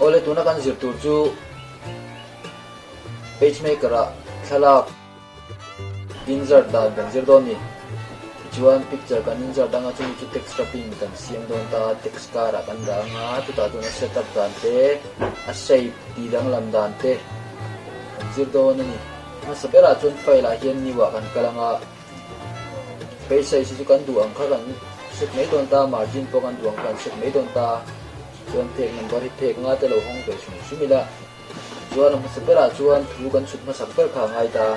Awle tuna kan zir tur chu pagemaker ah thlalak insert dan kan zir dawn ni. Tichuan picture kan insert anga chumi chu text wrapping kan siam dawn ta, text kar ah kan dah anga chutah chuan a setup dan te, a shape tih danglam dan te kan zir dawn a ni. Hmasa berah chuan file ah hian new ah kan kal anga. Page size hi chu kan duh ang kha kan set mai dawn ta, margin pawh kan duh ang kha kan set mai dawn ta. Chuan phek number hi phek nga te lo hawng ve hrim hrim ila. Chuan a hmasa berah chuan thu kan chhut hmasak ber kha a ngai ta.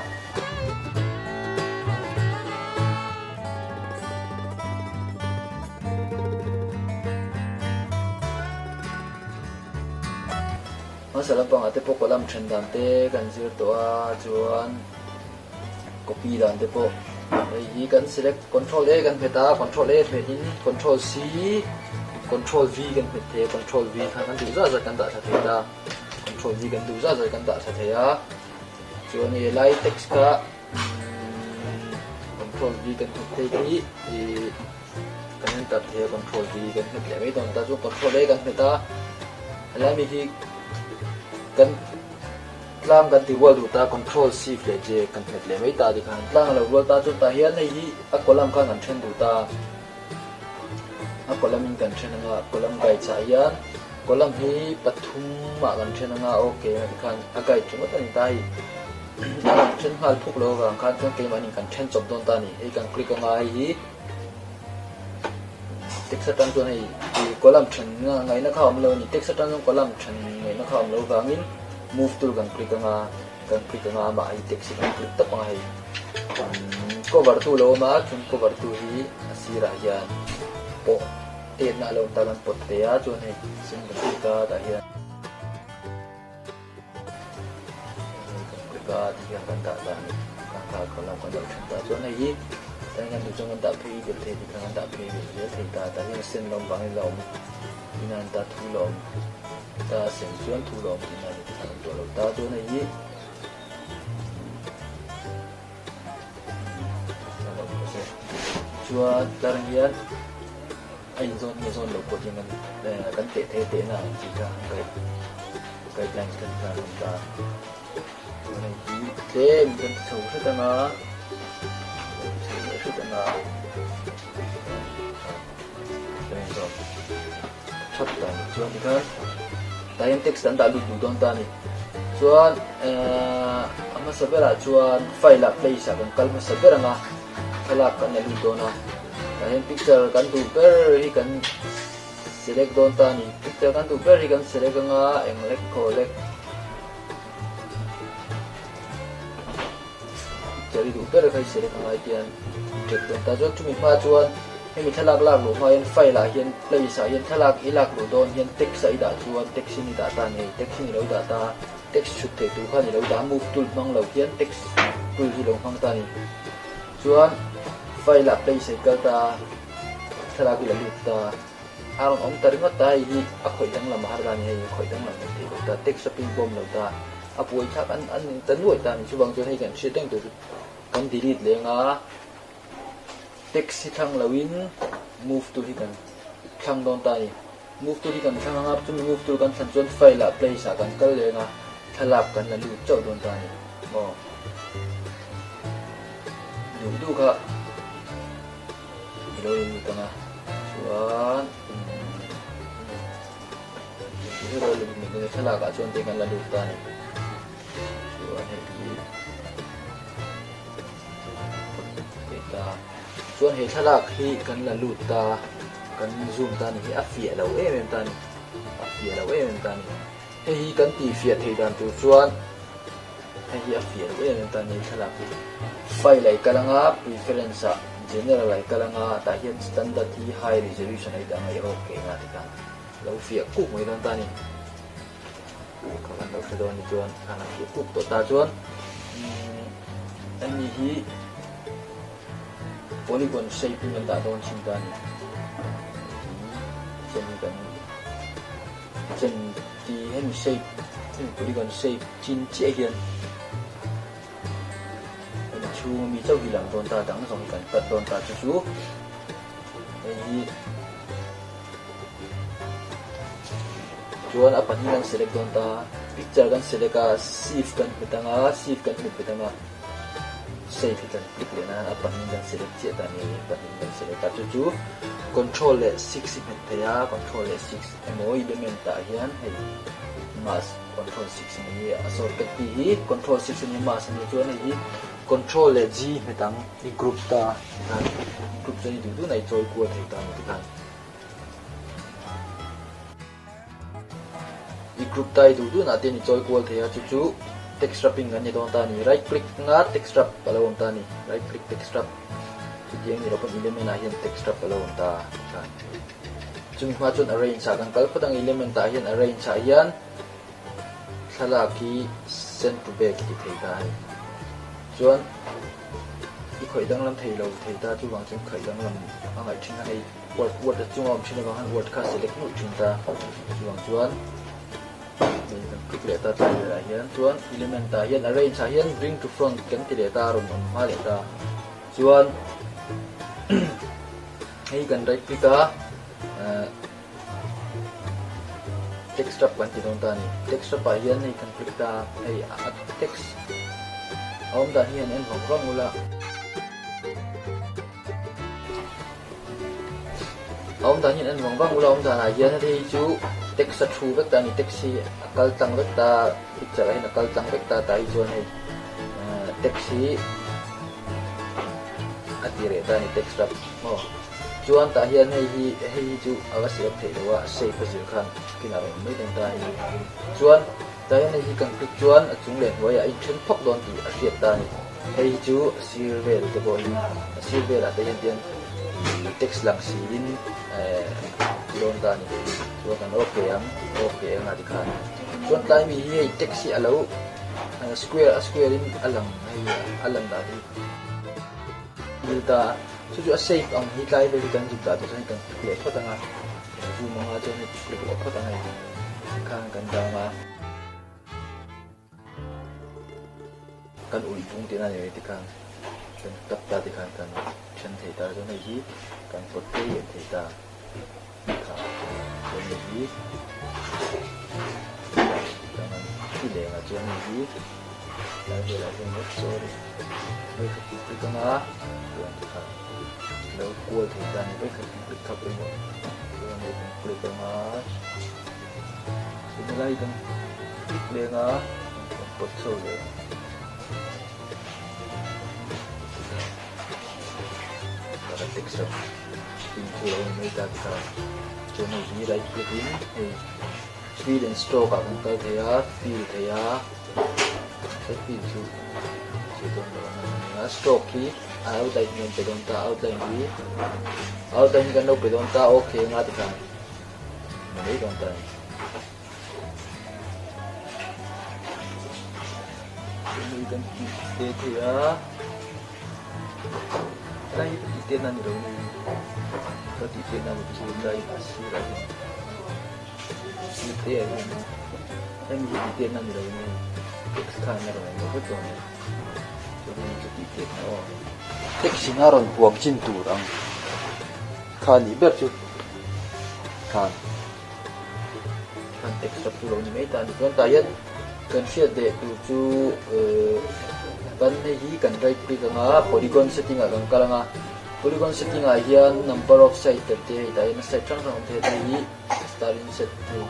Hmasa lampangah te pawh column then dan te kan zir tawh a, chuan. Copy dan te pawh hei hi kan select control A kan hmet a control A hmet in control C control V kan hmet thei a control V kha kan duh zat zat kan dah thla thei ta control V kan duh zat zat kan dah thla thei a chuan hei lai text kha control V kan hmet thei hi ih kan enter thei a control V kan hmet leh mai dawn ta chuan control A kan hmet a helai mi hi kan. Tlang kan ti rual duh ta, Control Shift leh J kan hmet leh mai ta tikhan tlang a lo rual ta chuan tah hian hei hi a column khan kan then duh ta, a column in kan then anga column guide ah hian column hi pathum ah kan then anga ok a tikhan a guide ringawt a ni ta hei a rawn then nghal phuk lo avang khan chuan keimahni kan then chawp dawn ta a ni, hei kan click anga hei hi. Text atang chuan hei ih column then ngaihna kha a awm lo a ni. Text atang chuan column then ngaihna kha a awm lo vangin move tool kan click anga kan click anga amah hi text hi kan click tawp anga hei cover tu lo awm a chuan cover tu hi a sirah hian pawh tetna a lo awm ta kan pawt te a chuan hei sen kan click a tah hian kan click a tihian kan dah ta a ni kan kha column kan lo then ta chuan hei hi tah hian kan duh chuan kan dah phei belh thei tikhan kan dah phei belh zel thei ta tah hian a sen lawm vangin la awm ina an ta thu la awm ta a sen chuan thu la awm tihna a ni tikhan an tuah lo ta chuan hei hi chuan tlar hian A inzawn nge zawn lo pawh hian kan kan teh thei teh na ang chi kha an kaih guidelines kan kha an awm ta. Chuan hei hi tlem kan ti chho hret anga kan ti chho leh hret anga kan inzawn thap ta ni. Chuan tikhan tah hian text an dah lut duh dawn ta a ni. Chuan a hmasa berah chuan file ah place ah kan kal hmasa ber anga thlalak kan la lut dawn a. Tah hian picture kan duh ber hi kan select dawn ta a ni. Picture kan duh ber hi kan select anga eng lek khaw lek picture hi duh ber kha i select angai tian check dawn ta. Chuan chumi hma chuan hemi thlalak lak luh hma hian file ah hian place ah hian thlalak i lak luh dawn hian text ah i dah chuan text in i dah ta a ni hei text in i lo dah ta a text chhut theih tur khan i lo dah a move tool hmang lo hian text tool hi lo hmang ta a ni. Chuan file ah place ei kal ta a, thlalak hi la lut ta a, a rawn awm ta ringawt ta hei hi a khawih danglam a har ta a ni hei a khawih danglam mai thei lo ta, text shopping pawh a awm lo ta, a buai thlak an an ta nuai ta a ni chuvang chuan hei kan hriat reng tur chu kan delete leng a, text hi thlang lo in move tur hi kan thlang dawn ta a ni, move tur hi kan thlang anga chumi move tur kan thlan chuan file ah place ah kan kal leng a, thlalak kan la lut chauh dawn ta a ni maw. Duh duh kha i lo lut ang a, chuan umm lo lut mai dawn thlalak ah chuan tiang kan la lut ta a ni, chuan hei hi teh ta chuan he thlalak hi kan la lut ta kan zoom ta a ni hi a fiah lo em em ta a ni a fiah lo em em ta a ni hei hi kan tih fiah theih dan tur chuan. Hei hi a fiah loh em em ta ni thlalak hi. File a i kal anga preference ah general a i kal anga tah hian standard hi high resolution a i dah anga i ok anga tikhan lo fiah kuk mai dawn ta ni. Kha kan lo hre dawn ni chuan khan a fiah kuk tawh ta chuan umm ani hi polygon shape in kan dah dawn thin ta ni. Chen hi kan chen Ti hemi shape hemi polygon shape chin chiah hian hemi chhung ami chauh hi lang dawn ta dang zawng hi kan cut dawn ta chu chu hei hi Chuan a pahnih kan select dawn ta, picture kan select a, shift kan hmet ang a, shift kan hmet bet ang a, save hi kan click leh nan a pahnih kan select chiah ta ni, pahnih kan select a, chu chu control leh six i hmet thei a, control leh six emaw element ah hian hei mask control six a ni a, shortcut key hi control six a ni a, mask a ni chuan hei hi control leh G hmet ang i group ta tikhan group chuan i duh duh na i chawi kual thei ta a ni tikhan. I group ta i duh duh nah te ni chawi kual thei a, chu chu text wrapping kan ni dawn ta a ni. Right click anga text wrap a lo awm ta a ni. Right click text wrap chutiang ni lo pawn element ah hian text wrap a lo awm ta a. Chumi hma chuan arrange ah kan kal phawt ang element ah hian arrange ah hian thlalak hi send to back i ti thei ta a ni. Chuan i khawih danglam thei lo thei ta chuvang chuan khawih danglam a ngaih thin a hei. Word word a chunga awm thin avang khan word kha select nulh thin ta. Chuvang chuan hei kan click leh ta tlai velah hian chuan element ah hian arrange ah hian bring to front kan ti leh ta a rawn awm hma leh ta. Chuan hei kan right click a eh text wrap kan ti dawn ta a ni. Text wrap ah hian hei kan click ta hei a text a awm dan hi han en vang vang ula. A awm dan hian en vang vang ula awm danah hian hei chu text a thu vek ta a ni text hi a kal tlang vek ta picture ah hian a kal tlang vek ta tah hi chuan hei text hi a ti reh ta a ni text wrap maw chuan tah hian hei hi hei hi chu a va select theih loh a a shape a zir khan kinah rawn awm mai dawn ta a ni chuan tah hian hei hi kan click chuan a chung leh hnuaiah a inthen phawk dawn tih a hriat ta a ni. Hei hi chu a sir vel te pawh hi a sir velah te hian tian ih text lang siin eh ti dawn ta a ni. Chuan kan okay ang okay anga tikhan chuan tlai mi hi hei text hi a lo square a square in a lang hei a lan dan hi mil ta a chu chu a shape ang hi tlai vel hi kan zuk dah tur chuan kan click leh phawt anga zoom anga chuan hei click leh phawt ang hei tikhan kan dah ang a. Kan ui bung tihna ni mai tikhan kan tap ta tikhan kan then thei ta chuan hei hi kan pawt phei leh thei ta kha chuan hei hi kan han ti leh ang a chuan hei hi tlai velah hian ngawt sorry vawikhat tih click anga chuan tikhan lo kual thei ta a ni vawikhat kan click kha pawimawh chuan hei kan click anga. Tuna lai kan click leng a, kan pawt chho leh ang. Tah text a pin chu lo ni mai ta tikhan chuan hei hi right click in hei fill and stroke ah kan kal thei a, fill thei a, he fill chu chhe dawn lo a nia, stroke hi a outline hi kan pe dawn ta, outline hi outline hi kan lo pe dawn ta okay anga tikhan. Mai dawn ta ni. Hei kan tih te thei a. Helai hi ka tih te na ni lo ni. Ka tih te na ni chu lai a sirah hian sir te ah hian hemi hi tih te na ni lo ni. Text khan a rawn englo vek dawn a ni. Chuan hemi chu tih te na aw. Text in a rawn huam chin tur ang. Kha nih ber chu khan khan text a pu lo ni mai ta a ni. Chuan tah hian kan hriat leh tur chu kan hei hi kan right click ang a polygon setting ah kan kal ang a polygon setting ah hian number of side kan tih hei tah hian a side hrang hrang a awm thei a hei hi star in set hei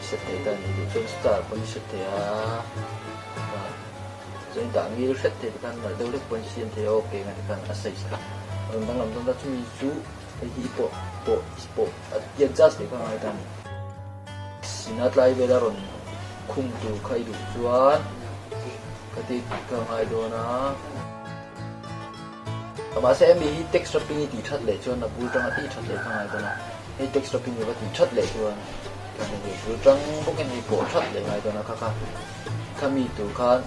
set thei ta a ni duh chuan star pawh hi set thei a chuan dah ngil hret thei te khan nalh deuh hlek pawhin siam thei a okay nga tikhan a size kha a rawn danglam dawn ta chumi chu hei hi i pawh pawh i pawh a ti adjust leh kha a ngai ta a ni. Sina tlai vela rawn khung tur kha i duh chuan ka ti ka ngai dawn a. Mahse hemi hi text wrapping i tih that leh chuan a bul tang a tih that leh kha ngai dawn a, hei text wrapping i va tih that leh chuan hei bul tang bawkin hei pawh that leh ngai dawn a kha kha. Khami tur khan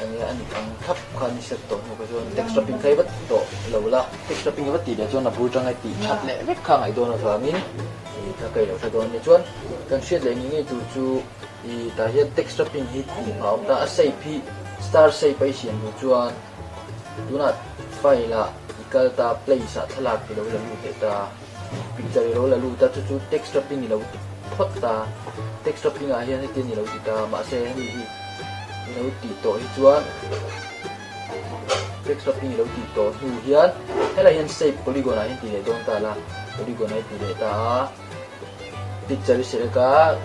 enge a nih ang thlap kha ni set tawh hnu kha chuan text wrapping kha i va tawh lo la, text wrapping i va tih leh chuan a bul tang i tih that leh vek kha ngaih dawn avangin ih kha ka i lo hre dawn a ni. Chuan kan hriat leh ngei ngei tur chu ih tah hian text wrapping hi tih hma a awm ta, a shape hi star shape a i siam duh chuan tunah file ah i kal ta place ah thlalak i lo la lut leh ta, picture i lo la lut a chu chu text wrapping i lo. phawt ta. Text wrapping ah hian hetiang i lo ti ta, mahse hemi hi i lo tih tawh hi chuan text wrapping i lo tih tawh hnu hian helai hian shape polygon ah hian ti leh dawn ta la, polygon a i ti leh ta a, picture i select a,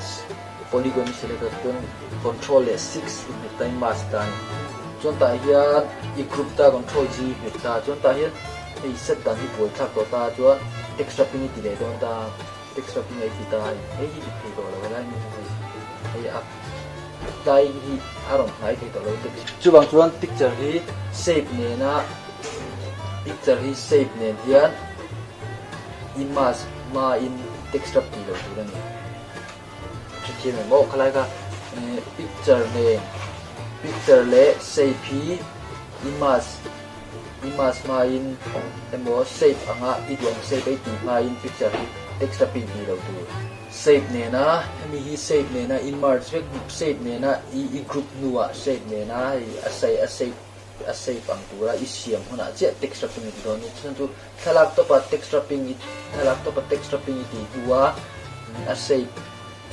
polygon i select a chuan control leh 6 i hmet ta i mask ta a ni. Chuan tah hian i group ta control G i hmet ta, chuan tah hian hei set dan hi buai thlak tawh ta chuan text wrapping i ti leh dawn ta. Text wrapping a i ti ta a ni. Hei hi dik thei tawh lo helai mi hi hei a tlai hi a rawn hnai thei tawh lo text. Chuvang chuan picture hi shape nena picture hi shape nen hian i mask hmain text wrap tih loh tur a ni. Hrethiam em aw khalai kha picture nen picture leh shape hi i mask I mask hmain emaw shape anga i duh ang shape a i tih hmain picture hi text a pin tih loh tur. Shape nena hemi hi shape nena i merge vek shape nena i i group hnuah shape nena hei a sai a shape a shape ang tura i siam hunah chiah text wrapping i ti dawn a ni. Chuan chu thlalak tawpa text wrapping i thlalak tawpa text wrapping i tih hnua a shape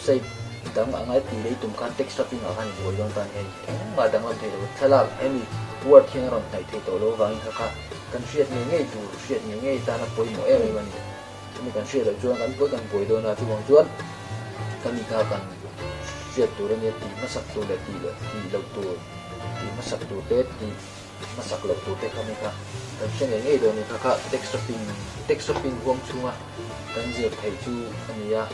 shape dang anga tih leh i tum khan text wrapping ah khan i buai dawn ta a ni hei engmah danglam thei lo thlalak hemi word hian a rawn hnaih thei tawh lo avangin kha kha kan hriat ngei ngei tur hriat ngei ngei tana pawimawh em em a ni chumi kan hriat loh chuan kan buai kan buai dawn a chuvang chuan ka mi kha kan hriat tur a nia tih hmasak tur leh tih loh tih loh tur tih hmasak tur te tih hmasak loh tur te kha mi kha kan hre ngei ngei dawn a ni kha kha text wrapping text wrapping huam chhunga kan zir theih chu a ni a.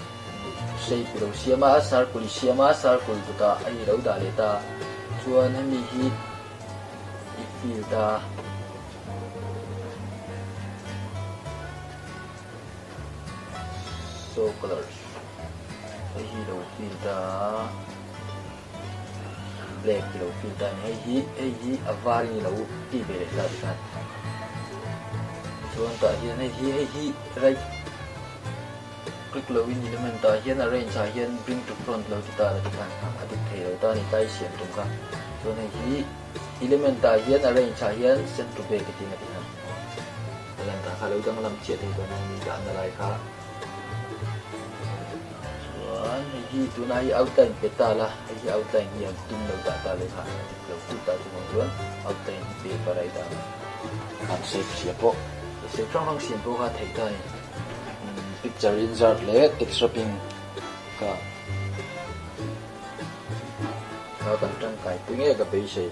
Shape i lo siam a, circle i siam a, circle kutah a i lo dah leh ta. Chuan hemi hi i fill ta. Show colors hei hi i lo fill ta a, black i lo fill ta a ni. Hei hi hei hi a varin i lo ti ve leh ta tikhan. Chuan tah hian hei hi hei hi right. Click lo in element ah hian arrange ah hian bring to front lo ti ta la ti khan a dik thei lo ta a ni tlai siam tum kha chuan hei hi element ah hian arrange ah hian send to back a ti nga ti khan a lan ta kha lo danglam chiah thei dawn a ni dahna lai kha chuan hei hi tunah hi outline pe ta la hei hi outline hi a tum lo dah ta leh kha a dik lo tut ta chuvang chuan outline hi paper a i dah ang khan shape siam pawh shape hrang hrang siam pawh kha theih ta a ni. Picture insert leh text wrapping kha kha kan tangkai pui ngei ka beisei.